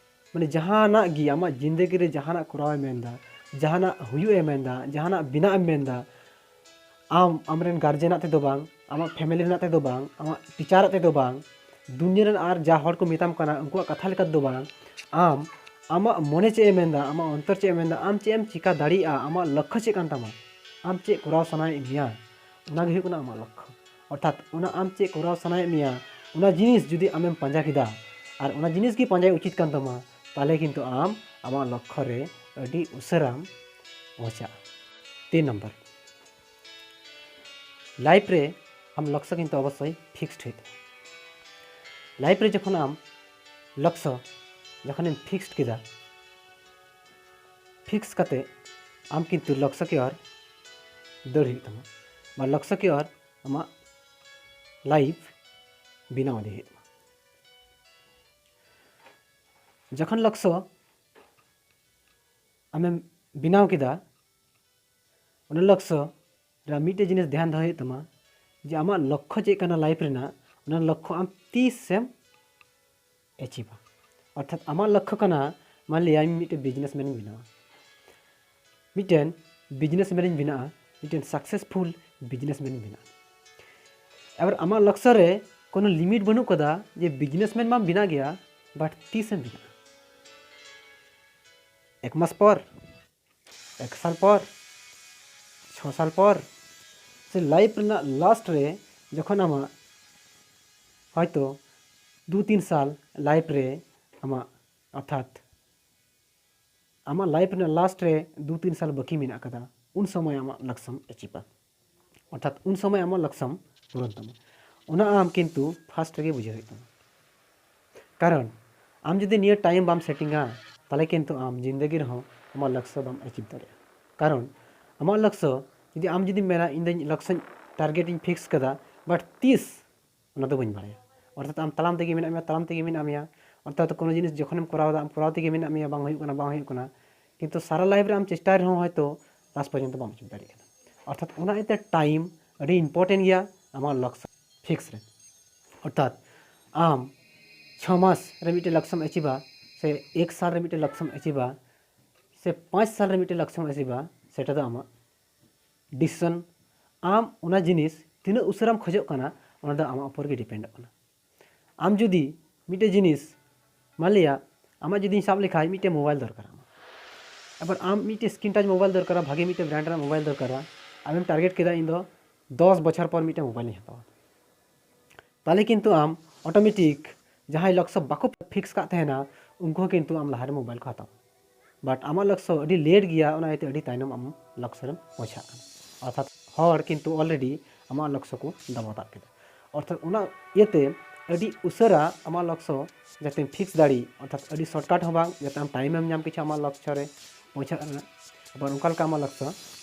ᱢᱟᱱᱮ ᱡᱟᱦᱟᱱᱟᱜ ᱜᱮ ᱟᱢᱟᱜ ᱡᱤᱱᱫᱮᱜᱤ ᱨᱮ ᱡᱟᱦᱟᱱᱟᱜ ᱠᱚᱨᱟᱣ ᱮ ᱢᱮᱱᱫᱟ, ᱡᱟᱦᱟᱱᱟᱜ ᱦᱩᱭᱩᱜ ᱮᱢ ᱢᱮᱱᱫᱟ, ᱡᱟᱦᱟᱱᱟᱜ ᱵᱮᱱᱟᱜ ᱮᱢ ᱢᱮᱱᱫᱟ, ᱟᱢ ᱟᱢᱨᱮᱱ ᱜᱟᱨᱡᱮᱱᱟᱜ ᱛᱮᱫᱚ ᱵᱟᱝ, ᱟᱢᱟᱜ ᱯᱷᱮᱢᱮᱞᱤ ᱨᱮᱱᱟᱜ ᱛᱮᱫᱚ ᱵᱟᱝ, ᱟᱢᱟᱜ ᱴᱤᱪᱟᱨᱟᱜ ᱛᱮᱫᱚ ᱵᱟᱝ, ᱫᱩᱱᱭᱟᱹ ᱨᱮᱱ ᱟᱨ ᱡᱟ ᱦᱚᱲ ᱠᱚ ᱢᱮᱛᱟᱢ ᱠᱟᱱᱟ ᱩᱱᱠᱩᱣᱟᱜ ᱠᱟᱛᱷᱟ ᱞᱮᱠᱟ ᱛᱮᱫᱚ ᱵᱟᱝ, ᱟᱢ ᱟᱢᱟᱜ ᱢᱚᱱᱮ ᱪᱮᱫ ᱮ ᱢᱮᱱᱫᱟ, ᱟᱢᱟᱜ ᱚᱱᱛᱚᱨ ᱪᱮᱫ ᱮ ᱢᱮᱱᱫᱟ, ᱟᱢ ᱪᱮᱫ ᱮᱢ ᱪᱤᱠᱟ ᱫᱟᱲᱮᱭᱟᱜᱼᱟ, ᱟᱢᱟᱜ ᱞᱚᱠᱠᱷᱚ ᱪᱮᱫ ᱠᱟᱱ ᱛᱟᱢᱟ, ᱟᱢ ᱪᱮᱫ ᱠᱚᱨᱟᱣ ᱥᱟᱱᱟᱭᱮᱫ ᱢᱮᱭᱟ, ᱚᱱᱟ ᱜᱮ ᱦᱩᱭᱩᱜ ᱠᱟᱱᱟ ᱟᱢᱟᱜ ᱞᱚᱠᱠᱷᱚ᱾ ᱚᱨᱛᱷᱟᱛ ᱚᱱᱟ ᱟᱢ ᱪᱮᱫ ᱠᱚᱨᱟᱣ ᱥᱟᱱᱟᱭᱮᱫ ᱢᱮᱭᱟ, ᱚᱱᱟ ᱡᱤᱱᱤᱥ ᱡᱩᱫᱤ ᱟᱢᱮᱢ ᱯᱟᱸᱡᱟ ᱠᱮᱫᱟ ᱟᱨ ᱚᱱᱟ ᱡᱤᱱᱤᱥ ᱜᱮ ᱯᱟᱸᱡᱟᱭ ᱩᱪᱤᱛ ᱠᱟᱱ ᱛᱟᱢᱟ, ᱛᱟᱦᱚᱞᱮ ᱠᱤᱱᱛᱩ ᱟᱢ ᱟᱢᱟᱜ ᱞᱚᱠᱠᱷᱚ ᱨᱮ ᱟᱹᱰᱤ ᱩᱥᱟᱹᱨᱟᱢ ᱯᱚᱦᱪᱟᱜᱼᱟ᱾ ᱛᱤᱱ ᱱᱚᱢᱵᱚᱨ, ᱞᱟᱭᱤᱯᱷ ᱨᱮ ᱟᱢ ᱞᱚᱠᱥᱚ ᱠᱤᱱᱛᱩ ᱚᱵᱚᱥᱥᱳᱭ ᱯᱷᱤᱠᱥᱰ ᱦᱩᱭᱩᱜ ᱛᱟᱢᱟ᱾ ᱞᱟᱭᱤᱯᱷ ᱨᱮ ᱡᱚᱠᱷᱚᱱ ᱟᱢ ᱞᱚᱠᱥᱚ ᱡᱚᱠᱷᱚᱱᱮᱢ ᱯᱷᱤᱠᱥᱰ ᱠᱮᱫᱟ, ᱯᱷᱤᱠᱥ ᱠᱟᱛᱮ ᱟᱢ ᱠᱤᱱᱛᱩ ᱞᱚᱠᱥᱚ ᱠᱤ ᱚᱨ ᱫᱟᱹᱲ ᱦᱩᱭᱩᱜ ᱛᱟᱢᱟ, ᱵᱟ ᱞᱚᱠᱥᱚ ᱠᱤ ᱚᱨ ᱟᱢᱟᱜ ᱞᱟᱭᱤᱯᱷ ᱵᱮᱱᱟᱣ ᱤᱫᱤ ᱦᱩᱭᱩᱜ ᱛᱟᱢᱟ᱾ ᱡᱚᱠᱷᱚᱱ ᱞᱚᱠᱥᱚ ᱟᱢᱮᱢ ᱵᱮᱱᱟᱣ ᱠᱮᱫᱟ, ᱚᱱᱟ ᱞᱚᱠᱥᱚ ᱨᱮ ᱢᱤᱫᱴᱮᱡ ᱡᱤᱱᱤᱥ ᱫᱷᱮᱭᱟᱱ ᱫᱚᱦᱚᱭ ᱦᱩᱭᱩᱜ ᱛᱟᱢᱟ ᱡᱮ ᱟᱢᱟᱜ ᱞᱚᱠᱠᱷᱚ ᱪᱮᱫ ᱠᱟᱱᱟ ᱞᱟᱭᱤᱯᱷ ᱨᱮᱱᱟᱜ, ᱚᱱᱟ ᱞᱚᱠᱠᱷᱚ ᱟᱢ ᱛᱤᱥᱮᱢ ᱮᱪᱤᱵᱟ᱾ ᱚᱨᱛᱷᱟᱛ ᱟᱢᱟᱜ ᱞᱚᱠᱠᱷᱚ ᱠᱟᱱᱟ, ᱢᱟᱱ ᱞᱤᱭᱟ ᱤᱧ ᱢᱤᱫᱴᱮᱱ ᱵᱤᱡᱽᱱᱮᱥ ᱢᱮᱱ ᱤᱧ ᱵᱮᱱᱟᱣᱟ, ᱢᱤᱫᱴᱮᱱ ᱵᱤᱡᱽᱱᱮᱥ ᱢᱮᱱ ᱤᱧ ᱵᱮᱱᱟᱜᱼᱟ, ᱢᱤᱫᱴᱮᱱ ᱥᱟᱠᱥᱮᱥᱯᱷᱩᱞ ᱵᱤᱡᱽᱱᱮᱥ ᱢᱮᱱ ᱤᱧ ᱵᱮᱱᱟᱜᱼᱟ᱾ ᱮᱵᱟᱨ ᱟᱢᱟᱜ ᱞᱚᱠᱥᱚ ᱨᱮ ᱠᱳᱱᱳ ᱞᱤᱢᱤᱴ ᱵᱟᱹᱱᱩᱜ ᱠᱟᱫᱟ ᱡᱮ ᱵᱤᱡᱽᱱᱮᱥ ᱢᱮᱱ ᱢᱟᱢ ᱵᱮᱱᱟᱜ ᱜᱮᱭᱟ, ᱵᱟᱴ ᱛᱤᱥᱮᱢ ᱵᱮᱱᱟᱜᱼᱟ? ᱮᱠ ᱢᱟᱥ ᱯᱚᱨ, ᱮᱠ ᱥᱟᱞ ᱯᱚᱨ, ᱪᱷᱚ ᱥᱟᱞ ᱯᱚᱨ, ᱥᱮ ᱞᱟᱭᱤᱯᱷ ᱨᱮᱱᱟᱜ ᱞᱟᱥᱴ ᱨᱮ ᱡᱚᱠᱷᱚᱱ ᱟᱢᱟᱜ ᱦᱚᱭᱛᱳ ᱫᱩ ᱛᱤᱱ ᱥᱟᱞ ᱞᱟᱭᱤᱯᱷ ᱨᱮ ᱟᱢᱟᱜ, ᱚᱨᱛᱷᱟᱛ ᱟᱢᱟᱜ ᱞᱟᱭᱤᱯᱷ ᱨᱮᱱᱟᱜ ᱞᱟᱥᱴ ᱨᱮ ᱫᱩ ᱛᱤᱱ ᱥᱟᱞ ᱵᱟᱹᱠᱤ ᱢᱮᱱᱟᱜ ᱠᱟᱫᱟ, ᱩᱱ ᱥᱚᱢᱚᱭ ᱟᱢᱟᱜ ᱞᱚᱠᱥᱚᱢ ᱮᱪᱤᱵᱟ᱾ ᱚᱨᱛᱷᱟᱛ ᱩᱱ ᱥᱚᱢᱚᱭ ᱟᱢᱟᱜ ᱞᱚᱠᱥᱚᱢ ᱯᱩᱨᱚᱱ ᱛᱟᱢᱟ᱾ ᱚᱱᱟ ᱟᱢ ᱠᱤᱱᱛᱩ ᱯᱷᱟᱥᱴ ᱨᱮᱜᱮ ᱵᱩᱡᱷᱟᱹᱣ ᱦᱩᱭᱩᱜ ᱛᱟᱢᱟ᱾ ᱠᱟᱨᱚᱱ ᱟᱢ ᱡᱩᱫᱤ ᱱᱤᱭᱟᱹ ᱴᱟᱭᱤᱢ ᱵᱟᱢ ᱥᱮᱴᱤᱝᱟ, ᱛᱟᱦᱚᱞᱮ ᱠᱤᱱᱛᱩ ᱟᱢ ᱡᱤᱱᱫᱮᱜᱤ ᱨᱮᱦᱚᱸ ᱟᱢᱟᱜ ᱞᱚᱠᱥᱚ ᱵᱟᱢ ᱮᱪᱤᱵᱷ ᱫᱟᱲᱮᱭᱟᱜᱼᱟ᱾ ᱠᱟᱨᱚᱱ ᱟᱢᱟᱜ ᱞᱚᱠᱥᱚ, ᱡᱩᱫᱤ ᱟᱢ ᱡᱩᱫᱤᱢ ᱢᱮᱱᱟ ᱤᱧ ᱫᱚᱧ ᱞᱚᱠᱥᱚᱧ ᱴᱟᱨᱜᱮᱴ ᱤᱧ ᱯᱷᱤᱠᱥ ᱠᱟᱫᱟ, ᱵᱟᱴ ᱛᱤᱥ, ᱚᱱᱟ ᱫᱚ ᱵᱟᱹᱧ ᱵᱟᱲᱟᱭᱟ᱾ ᱚᱨᱛᱷᱟᱛ ᱟᱢ ᱛᱟᱲᱟᱢ ᱛᱮᱜᱮ ᱢᱮᱱᱟᱜ ᱢᱮᱭᱟ, ᱛᱟᱲᱟᱢ ᱛᱮᱜᱮ ᱢᱮᱱᱟᱜ ᱢᱮᱭᱟ, ᱚᱨᱛᱷᱟᱛ ᱠᱳᱱᱳ ᱡᱤᱱᱤᱥ ᱡᱚᱠᱷᱚᱱᱮᱢ ᱠᱚᱨᱟᱣ ᱮᱫᱟ, ᱟᱢ ᱠᱚᱨᱟᱣ ᱛᱮᱜᱮ ᱢᱮᱱᱟᱜ ᱢᱮᱭᱟ, ᱵᱟᱝ ᱦᱩᱭᱩᱜ ᱠᱟᱱᱟ, ᱵᱟᱝ ᱦᱩᱭᱩᱜ ᱠᱟᱱᱟ, ᱠᱤᱱᱛᱩ ᱥᱟᱨᱟ ᱞᱟᱭᱤᱯᱷ ᱨᱮ ᱟᱢ ᱪᱮᱥᱴᱟᱭ ᱨᱮᱦᱚᱸ ᱦᱚᱭᱛᱳ ᱞᱟᱥᱴ ᱯᱚᱨᱡᱚᱱᱛᱚ ᱵᱟᱢ ᱟᱹᱪᱤᱵᱷ ᱫᱟᱲᱮᱭᱟᱜ ᱠᱟᱱᱟ᱾ ᱚᱨᱛᱷᱟᱛ ᱚᱱᱟ ᱤᱭᱟᱹᱛᱮ ᱴᱟᱭᱤᱢ ᱟᱹᱰᱤ ᱤᱢᱯᱚᱨᱴᱮᱱᱴ ᱜᱮᱭᱟ ᱟᱢᱟᱜ ᱞᱚᱠᱥᱚ ᱯᱷᱤᱠᱥ ᱨᱮ᱾ ᱚᱨᱛᱷᱟᱛ ᱟᱢ ᱪᱷᱚ ᱢᱟᱥ ᱨᱮ ᱢᱤᱫᱴᱮᱱ ᱞᱚᱠᱥᱚᱢ ᱮᱪᱤᱵᱟ ᱥᱮ ᱮᱠ ᱥᱟᱞ ᱨᱮ ᱢᱤᱫᱴᱮᱱ ᱞᱚᱠᱥᱚᱢ ᱮᱪᱤᱵᱟ, ᱥᱮ ᱯᱟᱸᱪ ᱥᱟᱞ ᱨᱮ ᱢᱤᱫᱴᱮᱱ ᱞᱚᱠᱥᱚᱢ ᱟᱹᱪᱤᱵᱟ, ᱥᱮᱴᱟ ᱫᱚ ᱟᱢᱟᱜ ᱰᱤᱥᱤᱥᱚᱱ᱾ ᱟᱢ ᱚᱱᱟ ᱡᱤᱱᱤᱥ ᱛᱤᱱᱟᱹᱜ ᱩᱥᱟᱹᱨᱟᱢ ᱠᱷᱚᱡᱚᱜ ᱠᱟᱱᱟ, ᱚᱱᱟ ᱫᱚ ᱟᱢᱟᱜ ᱩᱯᱚᱨ ᱜᱮ ᱰᱤᱯᱮᱱᱰᱚᱜ ᱠᱟᱱᱟ᱾ ᱟᱢ ᱡᱩᱫᱤ ᱢᱤᱫᱴᱮᱡ ᱡᱤᱱᱤᱥ, ᱢᱟᱱᱞᱤᱭᱟ ᱟᱢᱟᱜ ᱡᱩᱫᱤᱧ ᱥᱟᱵ ᱞᱮᱠᱷᱟᱡ ᱢᱤᱫᱴᱮᱡ ᱢᱳᱵᱟᱭᱤᱞ ᱫᱚᱨᱠᱟᱨ ᱟᱢᱟ, ᱟᱵᱟᱨ ᱟᱢ ᱢᱤᱫᱴᱮᱡ ᱥᱠᱨᱤᱱ ᱴᱟᱪ ᱢᱳᱵᱟᱭᱤᱞ ᱫᱚᱨᱠᱟᱨᱟ, ᱵᱷᱟᱜᱮ ᱢᱤᱫᱴᱮᱡ ᱵᱨᱟᱱᱰ ᱨᱮᱱᱟᱜ ᱢᱳᱵᱟᱭᱤᱞ ᱫᱚᱨᱠᱟᱨᱟ, ᱟᱢᱮᱢ ᱴᱟᱨᱜᱮᱴ ᱠᱮᱫᱟ ᱤᱧ ᱫᱚ ᱫᱚᱥ ᱵᱚᱪᱷᱚᱨ ᱯᱚᱨ ᱢᱤᱫᱴᱮᱡ ᱢᱳᱵᱟᱭᱤᱞ ᱤᱧ ᱦᱟᱛᱟᱣᱟ, ᱛᱟᱦᱚᱞᱮ ᱠᱤᱱᱛᱩ ᱟᱢ ᱚᱴᱳᱢᱮᱴᱤᱠ ᱡᱟᱦᱟᱸᱭ ᱞᱚᱠᱥᱚ ᱵᱟᱠᱚ ᱯᱷᱤᱠᱥ ᱠᱟᱜ ᱛᱟᱦᱮᱱᱟ, ᱩᱱᱠᱩ ᱦᱚᱸ ᱠᱤᱱᱛᱩ ᱟᱢ ᱞᱟᱦᱟᱨᱮ ᱢᱳᱵᱟᱭᱤᱞ ᱠᱚ ᱦᱟᱛᱟᱣᱟ᱾ ᱵᱟᱴ ᱟᱢᱟᱜ ᱞᱚᱠᱥᱚ ᱟᱹᱰᱤ ᱞᱮᱴ ᱜᱮᱭᱟ, ᱚᱱᱟ ᱤᱭᱟᱹᱛᱮ ᱟᱹᱰᱤ ᱛᱟᱭᱱᱚᱢ ᱟᱢ ᱞᱚᱠᱥᱚ ᱨᱮᱢ ᱯᱳᱸᱪᱷᱟᱜ ᱠᱟᱱᱟ᱾ ᱚᱨᱛᱷᱟᱛ ᱦᱚᱲ ᱠᱤᱱᱛᱩ ᱚᱞᱨᱮᱰᱤ ᱟᱢᱟᱜ ᱞᱚᱠᱥᱚ ᱠᱚ ᱫᱟᱵᱟᱣ ᱛᱟᱵ ᱠᱮᱫᱟ᱾ ᱚᱨᱛᱷᱟᱛ ᱚᱱᱟ ᱤᱭᱟᱹᱛᱮ ᱟᱹᱰᱤ ᱩᱥᱟᱹᱨᱟ ᱟᱢᱟᱜ ᱞᱚᱠᱥᱚ ᱡᱟᱛᱮᱢ ᱯᱷᱤᱠᱥ ᱫᱟᱲᱮᱜ, ᱚᱨᱛᱷᱟᱛ ᱟᱹᱰᱤ ᱥᱚᱨᱴᱠᱟᱴ ᱦᱚᱸ ᱵᱟᱝ, ᱡᱟᱛᱮ ᱟᱢ ᱴᱟᱭᱤᱢ ᱮᱢ ᱧᱟᱢ ᱠᱤᱪᱷᱩ ᱟᱢᱟᱜ ᱞᱚᱠᱥᱚ ᱨᱮ ᱯᱳᱸᱪᱷᱟᱜ ᱨᱮᱱᱟᱜ᱾ ᱟᱵᱟᱨ ᱚᱱᱠᱟ ᱞᱮᱠᱟ ᱟᱢᱟᱜ ᱞᱚᱠᱥᱚ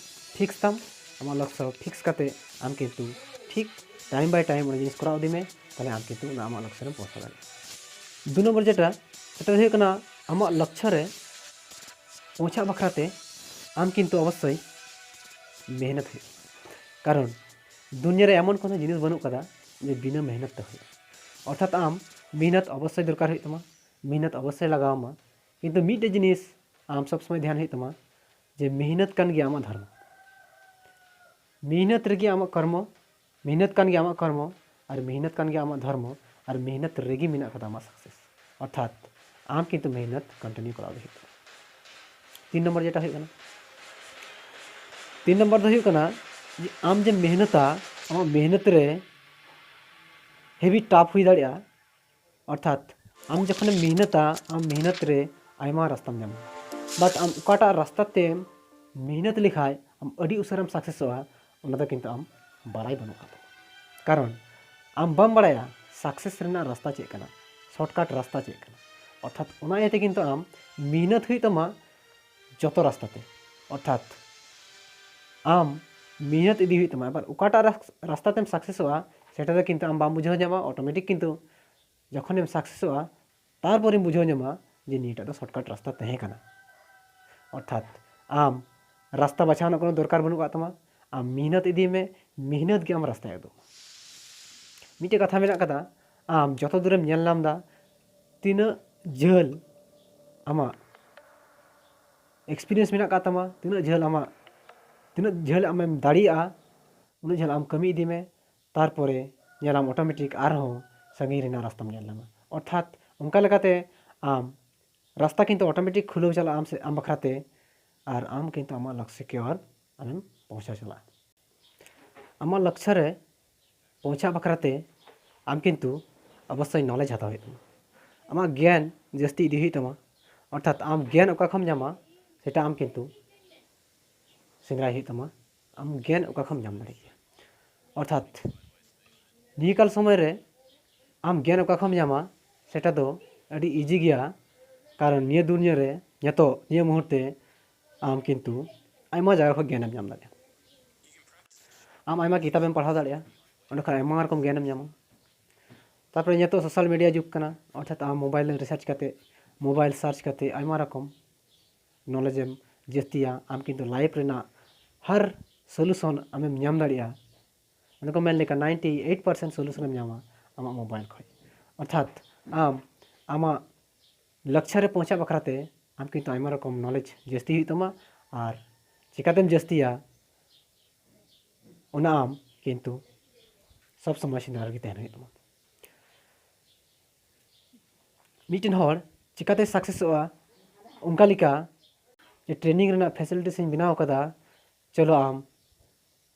ᱯᱷᱤᱠᱥ ᱛᱟᱢ, ᱟᱢᱟᱜ ᱞᱚᱠᱥᱚ ᱯᱷᱤᱠᱥ ᱠᱟᱛᱮ ᱟᱢ ᱠᱤᱱᱛᱩ ᱴᱷᱤᱠ ᱴᱟᱭᱤᱢ ᱵᱟᱭ ᱴᱟᱭᱤᱢ ᱚᱱᱟ ᱡᱤᱱᱤᱥ ᱠᱚᱨᱟᱣ ᱤᱫᱤ ᱢᱮ, ᱛᱟᱦᱚᱞᱮ ᱟᱢ ᱠᱤᱱᱛᱩ ᱚᱱᱟ ᱟᱢᱟᱜ ᱞᱚᱠᱥᱚ ᱨᱮᱢ ᱯᱳᱸᱪᱷᱟᱣ ᱫᱟᱲᱮᱭᱟᱜᱼᱟ᱾ ᱫᱩ ᱱᱚᱢᱵᱚᱨ ᱡᱮᱴᱟ, ᱥᱮᱴᱟ ᱫᱚ ᱦᱩᱭᱩᱜ ᱠᱟᱱᱟ ᱟᱢᱟᱜ ᱞᱚᱠᱥᱚ ᱨᱮ ᱯᱳᱸᱪᱷᱟᱜ ᱵᱟᱠᱷᱨᱟ ᱛᱮ ᱟᱢ ᱠᱤᱱᱛᱩ ᱚᱵᱚᱥᱥᱳᱭ ᱢᱮᱦᱱᱚᱛ ᱦᱩᱭᱩᱜᱼᱟ᱾ ᱠᱟᱨᱚᱱ ᱫᱩᱱᱤᱭᱟᱹ ᱨᱮ ᱮᱢᱚᱱ ᱠᱳᱱᱳ ᱡᱤᱱᱤᱥ ᱵᱟᱹᱱᱩᱜ ᱠᱟᱫᱟ ᱡᱮ ᱵᱤᱱᱟᱹ ᱢᱮᱦᱱᱚᱛ ᱛᱮ ᱦᱩᱭᱩᱜᱼᱟ᱾ ᱚᱨᱛᱷᱟᱛ ᱟᱢ ᱢᱮᱦᱱᱚᱛ ᱚᱵᱚᱥᱥᱳᱭ ᱫᱚᱨᱠᱟᱨ ᱦᱩᱭᱩᱜ ᱛᱟᱢᱟ, ᱢᱮᱦᱱᱚᱛ ᱚᱵᱚᱥᱥᱳᱭ ᱞᱟᱜᱟᱣ ᱟᱢᱟ, ᱠᱤᱱᱛᱩ ᱢᱤᱫᱴᱮᱡ ᱡᱤᱱᱤᱥ ᱟᱢ ᱥᱚᱵ ᱥᱚᱢᱚᱭ ᱫᱷᱮᱭᱟᱱ ᱦᱩᱭᱩᱜ ᱛᱟᱢᱟ ᱡᱮ ᱢᱮᱦᱱᱚᱛ ᱠᱟᱱ ᱜᱮᱭᱟ ᱟᱢᱟᱜ ᱫᱷᱚᱨᱢᱚ, ᱢᱮᱦᱱᱚᱛ ᱨᱮᱜᱮ ᱟᱢᱟᱜ ᱠᱚᱨᱢᱚ, ᱢᱮᱦᱱᱚᱛ ᱠᱟᱱ ᱜᱮᱭᱟ ᱟᱢᱟᱜ ᱠᱚᱨᱢᱚ, ᱟᱨ ᱢᱮᱦᱱᱚᱛ ᱠᱟᱱ ᱜᱮᱭᱟ ᱟᱢᱟᱜ ᱫᱷᱚᱨᱢᱚ, ᱟᱨ ᱢᱮᱦᱱᱚᱛ ᱨᱮᱜᱮ ᱢᱮᱱᱟᱜ ᱠᱟᱫᱟ ᱟᱢᱟᱜ ᱥᱟᱠᱥᱮᱥ᱾ ᱚᱨᱛᱷᱟᱛ ᱟᱢ ᱠᱤᱱᱛᱩ ᱢᱮᱦᱱᱚᱛ ᱠᱚᱱᱴᱤᱱᱤᱭᱩ ᱠᱚᱨᱟᱣ ᱜᱮ ᱦᱩᱭᱩᱜ ᱛᱟᱢᱟ᱾ ᱛᱤᱱ ᱱᱚᱢᱵᱚᱨ ᱡᱮᱴᱟ ᱦᱩᱭᱩᱜ ᱠᱟᱱᱟ, ᱛᱤᱱ ᱱᱚᱢᱵᱚᱨ ᱫᱚ ᱦᱩᱭᱩᱜ ᱠᱟᱱᱟ ᱡᱮ ᱟᱢ ᱡᱮᱢ ᱢᱮᱦᱱᱚᱛᱟ, ᱟᱢᱟᱜ ᱢᱮᱦᱱᱚᱛ ᱨᱮ ᱦᱮᱵᱷᱤ ᱴᱟᱯ ᱦᱩᱭ ᱫᱟᱲᱮᱭᱟᱜᱼᱟ, ᱚᱨᱛᱷᱟᱛ ᱟᱢ ᱡᱚᱠᱷᱚᱱᱮᱢ ᱢᱮᱦᱱᱚᱛᱟ, ᱟᱢ ᱢᱮᱦᱱᱚᱛ ᱨᱮ ᱟᱭᱢᱟ ᱨᱟᱥᱛᱟᱢ ᱧᱟᱢᱟ, ᱵᱟᱴ ᱟᱢ ᱚᱠᱟᱴᱟᱜ ᱨᱟᱥᱛᱟ ᱛᱮᱢ ᱢᱮᱦᱱᱚᱛ ᱞᱮᱠᱷᱟᱡ ᱟᱢ ᱟᱹᱰᱤ ᱩᱥᱟᱹᱨᱟᱢ ᱥᱟᱠᱥᱮᱥᱚᱜᱼᱟ, ᱚᱱᱟ ᱫᱚ ᱠᱤᱱᱛᱩ ᱟᱢ ᱵᱟᱲᱟᱭ ᱵᱟᱹᱱᱩᱜ ᱠᱟᱫ ᱛᱟᱢᱟ᱾ ᱠᱟᱨᱚᱱ ᱟᱢ ᱵᱟᱢ ᱵᱟᱲᱟᱭᱟ ᱥᱟᱠᱥᱮᱥ ᱨᱮᱱᱟᱜ ᱨᱟᱥᱛᱟ ᱪᱮᱫ ᱠᱟᱱᱟ, ᱥᱚᱨᱴᱠᱟᱴ ᱨᱟᱥᱛᱟ ᱪᱮᱫ ᱠᱟᱱᱟ᱾ ᱚᱨᱛᱷᱟᱛ ᱚᱱᱟ ᱤᱭᱟᱹᱛᱮ ᱠᱤᱱᱛᱩ ᱟᱢ ᱢᱮᱦᱱᱚᱛ ᱦᱩᱭᱩᱜ ᱛᱟᱢᱟ ᱡᱚᱛᱚ ᱨᱟᱥᱛᱟ ᱛᱮ᱾ ᱚᱨᱛᱷᱟᱛ ᱟᱢ ᱢᱮᱦᱱᱚᱛ ᱤᱫᱤ ᱦᱩᱭᱩᱜ ᱛᱟᱢᱟ᱾ ᱟᱵᱟᱨ ᱚᱠᱟᱴᱟᱜ ᱨᱟᱥ-, ᱨᱟᱥᱛᱟ ᱛᱮᱢ ᱥᱟᱠᱥᱮᱥᱚᱜᱼᱟ, ᱥᱮᱴᱟ ᱫᱚ ᱠᱤᱱᱛᱩ ᱟᱢ ᱵᱟᱢ ᱵᱩᱡᱷᱟᱹᱣ ᱧᱟᱢᱟ, ᱚᱴᱳᱢᱮᱴᱤᱠ ᱠᱤᱱᱛᱩ ᱡᱚᱠᱷᱚᱱᱮᱢ ᱥᱟᱠᱥᱮᱥᱚᱜᱼᱟ, ᱛᱟᱨᱯᱚᱨᱮᱢ ᱵᱩᱡᱷᱟᱹᱣ ᱧᱟᱢᱟ ᱡᱮ ᱱᱤᱭᱟᱹᱴᱟᱜ ᱫᱚ ᱥᱚᱨᱴᱠᱟᱴ ᱨᱟᱥᱛᱟ ᱛᱟᱦᱮᱸ ᱠᱟᱱᱟ᱾ ᱚᱨᱛᱷᱟᱛ ᱟᱢ ᱨᱟᱥᱛᱟ ᱵᱟᱪᱷᱟᱣ ᱨᱮᱱᱟᱜ ᱠᱳᱱᱳ ᱫᱚᱨᱠᱟᱨ ᱵᱟᱹᱱᱩᱜ ᱠᱟᱜ ᱛᱟᱢᱟ, ᱟᱢ ᱢᱮᱦᱱᱚᱛ ᱤᱫᱤ ᱢᱮ, ᱢᱮᱦᱱᱚᱛ ᱜᱮ ᱟᱢ ᱨᱟᱥᱛᱟᱭ ᱩᱫᱩᱜ ᱟᱢᱟ᱾ ᱢᱤᱫᱴᱮᱡ ᱠᱟᱛᱷᱟ ᱢᱮᱱᱟᱜ ᱠᱟᱫᱟ, ᱟᱢ ᱡᱚᱛᱚ ᱫᱩᱨᱮᱢ ᱧᱮᱞ ᱧᱟᱢ ᱮᱫᱟ, ᱛᱤᱱᱟᱹᱜ ᱡᱷᱟᱹᱞ ᱟᱢᱟᱜ ᱮᱠᱥᱯᱤᱨᱤᱭᱮᱱᱥ ᱢᱮᱱᱟᱜ ᱟᱠᱟᱫ ᱛᱟᱢᱟ, ᱛᱤᱱᱟᱹᱜ ᱡᱷᱟᱹᱞ ᱟᱢᱟᱜ ᱛᱤᱱᱟᱹᱜ ᱡᱷᱟᱹᱞ ᱟᱢᱮᱢ ᱫᱟᱲᱮᱭᱟᱜᱼᱟ, ᱩᱱᱟᱹᱜ ᱡᱷᱟᱹᱞ ᱟᱢ ᱠᱟᱹᱢᱤ ᱤᱫᱤ ᱢᱮ᱾ ᱛᱟᱨᱯᱚᱨᱮ ᱧᱮᱞᱟᱢ ᱚᱴᱳᱢᱮᱴᱤᱠ ᱟᱨᱦᱚᱸ ᱥᱟᱺᱜᱤᱧ ᱨᱮᱱᱟᱜ ᱨᱟᱥᱛᱟᱢ ᱧᱮᱞ ᱧᱟᱢᱟ᱾ ᱚᱨᱛᱷᱟᱛ ᱚᱱᱠᱟ ᱞᱮᱠᱟᱛᱮ ᱟᱢ ᱨᱟᱥᱛᱟ ᱠᱤᱱᱛᱩ ᱚᱴᱳᱢᱮᱴᱤᱠ ᱠᱷᱩᱞᱟᱹᱣ ᱪᱟᱞᱟᱜᱼᱟ ᱟᱢ ᱥᱮ ᱟᱢ ᱵᱟᱠᱷᱨᱟᱛᱮ, ᱟᱨ ᱟᱢ ᱠᱤᱱᱛᱩ ᱟᱢᱟᱜ ᱞᱚᱠᱥᱭᱚ ᱠᱮ ᱟᱨ ᱟᱢᱮᱢ ᱯᱳᱣᱪᱷᱟᱣ ᱪᱟᱞᱟᱜᱼᱟ᱾ ᱟᱢᱟᱜ ᱞᱚᱠᱥᱭᱚ ᱨᱮ ᱯᱳᱣᱪᱷᱟᱜ ᱵᱟᱠᱷᱨᱟᱛᱮ ᱟᱢ ᱠᱤᱱᱛᱩ ᱚᱵᱚᱥᱥᱳᱭ ᱱᱚᱞᱮᱡᱽ ᱦᱟᱛᱟᱣ ᱦᱩᱭᱩᱜ ᱛᱟᱢᱟ᱾ ᱟᱢᱟᱜ ᱜᱮᱭᱟᱱ ᱡᱟᱹᱥᱛᱤ ᱤᱫᱤ ᱦᱩᱭᱩᱜ ᱛᱟᱢᱟ᱾ ᱚᱨᱛᱷᱟᱛ ᱟᱢ ᱜᱮᱭᱟᱱ ᱚᱠᱟ ᱠᱷᱚᱱ ᱧᱟᱢᱟ, ᱥᱮᱴᱟ ᱟᱢ ᱠᱤᱱᱛᱩ ᱥᱮᱸᱫᱽᱨᱟᱭ ᱦᱩᱭᱩᱜ ᱛᱟᱢᱟ᱾ ᱟᱢ ᱜᱮᱭᱟᱱ ᱚᱠᱟ ᱠᱷᱚᱱ ᱧᱟᱢ ᱫᱟᱲᱮᱭᱟᱜᱼᱟ? ᱚᱨᱛᱷᱟᱛ ᱱᱤᱭᱟᱹ ᱠᱟᱞ ᱥᱚᱢᱚᱭ ᱨᱮ ᱟᱢ ᱜᱮᱭᱟᱱ ᱚᱠᱟ ᱠᱷᱚᱱ ᱧᱟᱢᱟ, ᱥᱮᱴᱟ ᱫᱚ ᱟᱹᱰᱤ ᱤᱡᱤ ᱜᱮᱭᱟ᱾ ᱠᱟᱨᱚᱱ ᱱᱤᱭᱟᱹ ᱫᱩᱱᱤᱭᱟᱹ ᱨᱮ ᱱᱤᱛᱚᱜ ᱱᱤᱭᱟᱹ ᱢᱩᱦᱩᱨᱛᱮ ᱟᱢ ᱠᱤᱱᱛᱩ ᱟᱭᱢᱟ ᱡᱟᱭᱜᱟ ᱠᱷᱚᱱ ᱜᱮᱭᱟᱱᱮᱢ ᱧᱟᱢ ᱫᱟᱲᱮᱭᱟᱜᱼᱟ᱾ ᱟᱢ ᱟᱭᱢᱟ ᱠᱤᱛᱟᱵᱮᱢ ᱯᱟᱲᱦᱟᱣ ᱫᱟᱲᱮᱭᱟᱜᱼᱟ, ᱚᱸᱰᱮ ᱠᱷᱚᱱ ᱟᱭᱢᱟ ᱨᱚᱠᱚᱢ ᱜᱮᱭᱟᱱᱮᱢ ᱧᱟᱢᱟ᱾ ᱛᱟᱨᱯᱚᱨᱮ ᱱᱤᱛᱚᱜ ᱥᱳᱥᱟᱞ ᱢᱤᱰᱤᱭᱟ ᱡᱩᱜᱽ ᱠᱟᱱᱟ, ᱚᱨᱛᱷᱟᱛ ᱟᱢ ᱢᱳᱵᱟᱭᱤᱞ ᱨᱤᱥᱟᱨᱪ ᱠᱟᱛᱮ, ᱢᱳᱵᱟᱭᱤᱞ ᱥᱟᱨᱪ ᱠᱟᱛᱮ ᱟᱭᱢᱟ ᱨᱚᱠᱚᱢ ᱱᱚᱞᱮᱡᱽ ᱮᱢ ᱡᱟᱹᱥᱛᱤᱭᱟ᱾ ᱟᱢ ᱠᱤᱱᱛᱩ ᱞᱟᱭᱤᱯᱷ ᱨᱮᱱᱟᱜ ᱦᱟᱨ ᱥᱚᱞᱩᱥᱚᱱ ᱟᱢᱮᱢ ᱧᱟᱢ ᱫᱟᱲᱮᱭᱟᱜᱼᱟ᱾ ᱚᱱᱟ ᱠᱚ ᱢᱮᱱ ᱞᱮᱠᱟ ᱱᱟᱭᱤᱱᱴᱤ ᱮᱭᱤᱴ ᱯᱟᱨᱥᱮᱱᱴ ᱥᱚᱞᱩᱥᱚᱱ ᱮᱢ ᱧᱟᱢᱟ ᱟᱢᱟᱜ ᱢᱳᱵᱟᱭᱤᱞ ᱠᱷᱚᱱ᱾ ᱚᱨᱛᱷᱟᱛ ᱟᱢ ᱟᱢᱟᱜ ᱞᱚᱠᱥᱭᱚ ᱨᱮ ᱯᱳᱣᱪᱷᱟᱜ ᱵᱟᱠᱷᱨᱟᱛᱮ ᱟᱢ ᱠᱤᱱᱛᱩ ᱟᱭᱢᱟ ᱨᱚᱠᱚᱢ ᱱᱚᱞᱮᱡᱽ ᱡᱟᱹᱥᱛᱤ ᱦᱩᱭᱩᱜ ᱛᱟᱢᱟ, ᱟᱨ ᱪᱤᱠᱟᱛᱮᱢ ᱡᱟᱹᱥᱛᱤᱭᱟ ᱚᱱᱟ ᱟᱢ ᱠᱤᱱᱛᱩ ᱥᱚᱵ ᱥᱚᱢᱚᱭ ᱥᱮᱸᱫᱽᱨᱟ ᱨᱮᱜᱮ ᱛᱟᱦᱮᱱ ᱦᱩᱭᱩᱜ ᱛᱟᱢᱟ᱾ ᱢᱤᱫᱴᱮᱱ ᱦᱚᱲ ᱪᱤᱠᱟᱛᱮ ᱥᱟᱠᱥᱮᱥᱚᱜᱼᱟ, ᱚᱱᱠᱟ ᱞᱮᱠᱟ ᱡᱮ ᱴᱨᱮᱱᱤᱝ ᱨᱮᱱᱟᱜ ᱯᱷᱮᱥᱤᱞᱤᱴᱤᱥ ᱤᱧ ᱵᱮᱱᱟᱣ ᱠᱟᱫᱟ, ᱪᱚᱞᱚ ᱟᱢ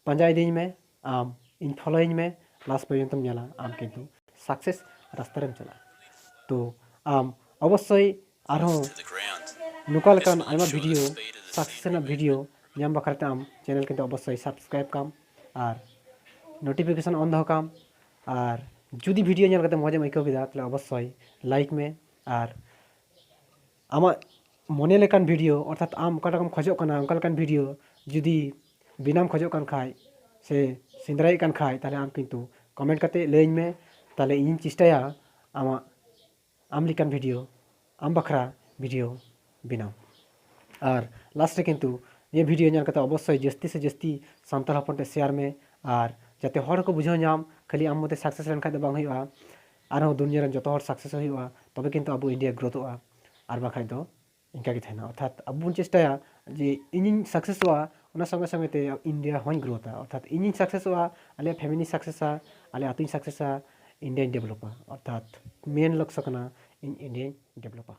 ᱯᱟᱸᱡᱟ ᱤᱫᱤᱧ ᱢᱮ, ᱟᱢ ᱤᱧ ᱯᱷᱚᱞᱳᱭᱤᱧ ᱢᱮ, ᱞᱟᱥᱴ ᱯᱚᱨᱡᱚᱱᱛᱚᱢ ᱧᱮᱞᱟ ᱟᱢ ᱠᱤᱱᱛᱩ ᱥᱟᱠᱥᱮᱥ ᱨᱟᱥᱛᱟ ᱨᱮᱢ ᱪᱟᱞᱟᱜᱼᱟ᱾ ᱛᱚ ᱟᱢ ᱚᱵᱚᱥᱥᱳᱭ ᱟᱨᱦᱚᱸ ᱱᱚᱝᱠᱟ ᱞᱮᱠᱟᱱ ᱟᱭᱢᱟ ᱵᱷᱤᱰᱤᱭᱳ, ᱥᱟᱠᱥᱮᱥ ᱨᱮᱱᱟᱜ ᱵᱷᱤᱰᱤᱭᱳ ᱧᱟᱢ ᱵᱟᱠᱷᱨᱟ ᱛᱮ ᱟᱢ ᱪᱮᱱᱮᱞ ᱠᱤᱱᱛᱩ ᱚᱵᱚᱥᱥᱳᱭ ᱥᱟᱵᱥᱠᱨᱟᱭᱤᱵ ᱠᱟᱢ, ᱟᱨ ᱱᱳᱴᱤᱯᱷᱤᱠᱮᱥᱚᱱ ᱚᱱ ᱫᱚᱦᱚ ᱠᱟᱢ᱾ ᱟᱨ ᱡᱩᱫᱤ ᱵᱷᱤᱰᱤᱭᱳ ᱧᱮᱞ ᱠᱟᱛᱮ ᱢᱚᱡᱽ ᱮᱢ ᱟᱹᱭᱠᱟᱹᱣ ᱠᱮᱫᱟ, ᱛᱟᱦᱞᱮ ᱚᱵᱚᱥᱥᱳᱭ ᱞᱟᱭᱤᱠ ᱢᱮ᱾ ᱟᱨ ᱟᱢᱟᱜ ᱢᱚᱱᱮ ᱞᱮᱠᱟᱱ ᱵᱷᱤᱰᱤᱭᱳ, ᱚᱨᱛᱷᱟᱛ ᱟᱢ ᱚᱠᱟᱴᱟᱜ ᱮᱢ ᱠᱷᱚᱡᱚᱜ ᱠᱟᱱᱟ, ᱚᱱᱠᱟ ᱞᱮᱠᱟᱱ ᱵᱷᱤᱰᱤᱭᱳ ᱡᱩᱫᱤ ᱵᱮᱱᱟᱣ ᱮᱢ ᱠᱷᱚᱡᱚᱜ ᱠᱟᱱ ᱠᱷᱟᱡ ᱥᱮ ᱥᱮᱸᱫᱽᱨᱟᱭᱮᱫ ᱠᱟᱱ ᱠᱷᱟᱡ, ᱛᱟᱦᱞᱮ ᱟᱢ ᱠᱤᱱᱛᱩ ᱠᱚᱢᱮᱱᱴ ᱠᱟᱛᱮ ᱞᱟᱹᱭᱟᱹᱧ ᱢᱮ᱾ ᱛᱟᱦᱞᱮ ᱤᱧᱤᱧ ᱪᱮᱥᱴᱟᱭᱟ ᱟᱢᱟᱜ, ᱟᱢ ᱞᱮᱠᱟᱱ ᱵᱷᱤᱰᱤᱭᱳ, ᱟᱢ ᱵᱟᱠᱷᱨᱟ ᱵᱷᱤᱰᱤᱭᱳ ᱵᱮᱱᱟᱣ᱾ ᱟᱨ ᱞᱟᱥᱴ ᱨᱮ ᱠᱤᱱᱛᱩ ᱱᱤᱭᱟᱹ ᱵᱷᱤᱰᱤᱭᱳ ᱧᱮᱞ ᱠᱟᱛᱮ ᱚᱵᱚᱥᱥᱳᱭ ᱡᱟᱹᱥᱛᱤ ᱥᱮ ᱡᱟᱹᱥᱛᱤ ᱥᱟᱱᱛᱟᱲ ᱦᱚᱯᱚᱱ ᱴᱷᱮᱱ ᱥᱮᱭᱟᱨ ᱢᱮ᱾ ᱟᱨ ᱡᱟᱛᱮ ᱦᱚᱲ ᱠᱚ ᱵᱩᱡᱷᱟᱹᱣ ᱧᱟᱢ, ᱠᱷᱟᱹᱞᱤ ᱟᱢ ᱢᱚᱛᱚ ᱥᱟᱠᱥᱮᱥ ᱞᱮᱱᱠᱷᱟᱱ ᱫᱚ ᱵᱟᱝ ᱦᱩᱭᱩᱜᱼᱟ, ᱟᱨᱦᱚᱸ ᱫᱩᱱᱤᱭᱟᱹ ᱨᱮᱱ ᱡᱚᱛᱚ ᱦᱚᱲ ᱥᱟᱠᱥᱮᱥ ᱦᱩᱭᱩᱜᱼᱟ, ᱛᱚᱵᱮ ᱠᱤᱱᱛᱩ ᱟᱵᱚ ᱤᱱᱰᱤᱭᱟ ᱜᱨᱳᱛᱷᱚᱜᱼᱟ, ᱟᱨ ᱵᱟᱠᱷᱟᱡ ᱫᱚ ᱤᱱᱠᱟ ᱜᱮ ᱛᱟᱦᱮᱱᱟ᱾ ᱚᱨᱛᱷᱟᱛ ᱟᱵᱚ ᱵᱚᱱ ᱪᱮᱥᱴᱟᱭᱟ ᱡᱮ ᱤᱧᱤᱧ ᱥᱟᱠᱥᱮᱥᱚᱜᱼᱟ, ᱚᱱᱟ ᱥᱚᱸᱜᱮ ᱥᱚᱸᱜᱮ ᱛᱮ ᱤᱱᱰᱤᱭᱟ ᱦᱚᱸᱧ ᱜᱨᱳᱛᱷᱟ᱾ ᱚᱨᱛᱷᱟᱛ ᱤᱧᱤᱧ ᱥᱟᱠᱥᱮᱥᱚᱜᱼᱟ, ᱟᱞᱮᱭᱟᱜ ᱯᱷᱮᱢᱤᱞᱤ ᱥᱟᱠᱥᱮᱥᱟ, ᱟᱞᱮ ᱟᱹᱛᱩᱧ ᱥᱟᱠᱥᱮᱥᱟ, ᱤᱱᱰᱤᱭᱟᱧ ᱰᱮᱵᱷᱞᱚᱯᱟ᱾ ᱚᱨᱛᱷᱟᱛ ᱢᱮᱱ ᱞᱚᱠᱥᱚ ᱠᱟᱱᱟ ᱤᱧ ᱤᱱᱰᱤᱭᱟᱧ ᱰᱮᱵᱷᱞᱚᱯᱟ᱾